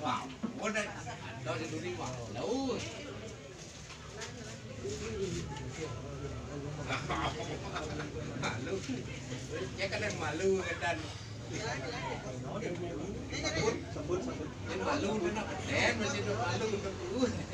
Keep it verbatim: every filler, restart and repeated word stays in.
Wow, udah. Tahu di duri, wow. Lalu. Malu. Dia kan yang malu, kan. Sebut, sebut, sebut. Yang malu, dia nak beten, masih nak malu, nak.